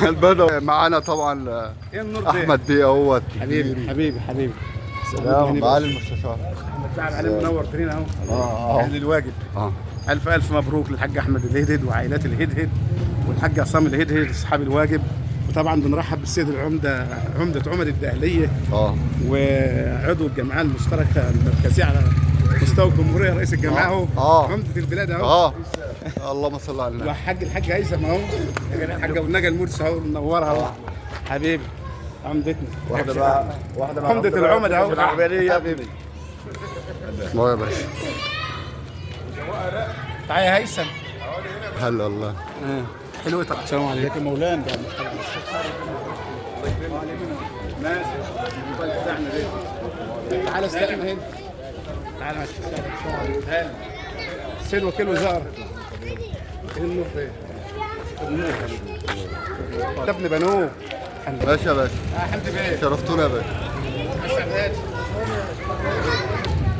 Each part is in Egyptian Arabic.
البدوي معانا طبعا. ايه النور ده؟ احمد بيه اهوت. حبيبي حبيبي حبيبي. سلام معالي المستشار. احمد علي منور ترين اهو. اهل الواجب. الف الف مبروك للحاج احمد الهدهد وعائلات الهدهد والحاج عصام الهدهد اصحاب الواجب. وطبعا بنرحب بالسيد العمدة، عمده عمد الدقهليه، وعضو الجمعية المشتركة المركزية على مستوى الجمهورية، رئيس الجمعية اهو، عمده البلاد اهو. اللهم صل على النبي. والحاج الحاج هيثم اهو، الحاج ابو النجا المرسي اهو، منورها اهو حبيبي عمدتنا. واحدة بقى، واحدة بقى. عمده العمد اهو. العربية دي يا حبيبي. الله يا باشا. تعالى يا هيثم. هلا والله. حلو. طب السلام عليكم مولانا. ماشي بتاعنا ده. تعالى استنى هنا. تعالى ماشي. السيد وكيل وزارة. ايه النور ده؟ النور ده ابن بنوه. ماشي يا باشا. حمدي بيه. شرفتونا يا باشا.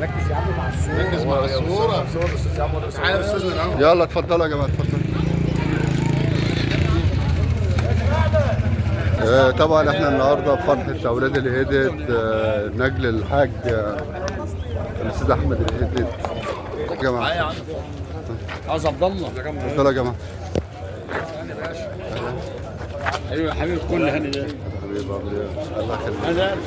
ركز يا عم مع الصورة. ركز مع الصورة. تعالى يا استاذنا الاول. يلا اتفضلوا يا جماعة، اتفضلوا. طبعا احنا النهارده في فرحه اولاد الهدهد، نجل الحاج الاستاذ احمد الهدهد. يا جماعة عاوز عبد الله. اتفضلوا يا جماعة. ايوه حبيب كل هاني ده. حبيبي الله يخليك.